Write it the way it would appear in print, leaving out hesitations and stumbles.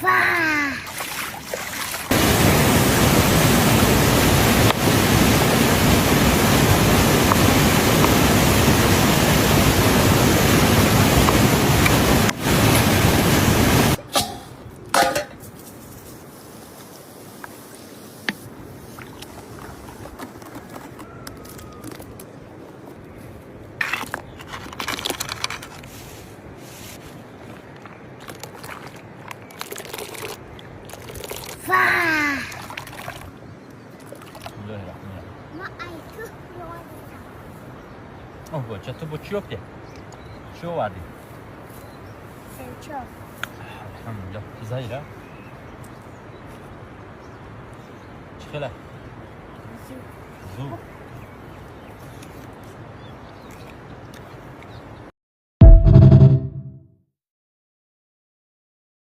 Ва! Ва! Ма ай ту ёдам. Оҳ, бача, ту бо чӣ ёфтӣ? Чӣ овардӣ? Сенчо. Алҳамдулиллаҳ. Заира? Чӣ хела? Зур.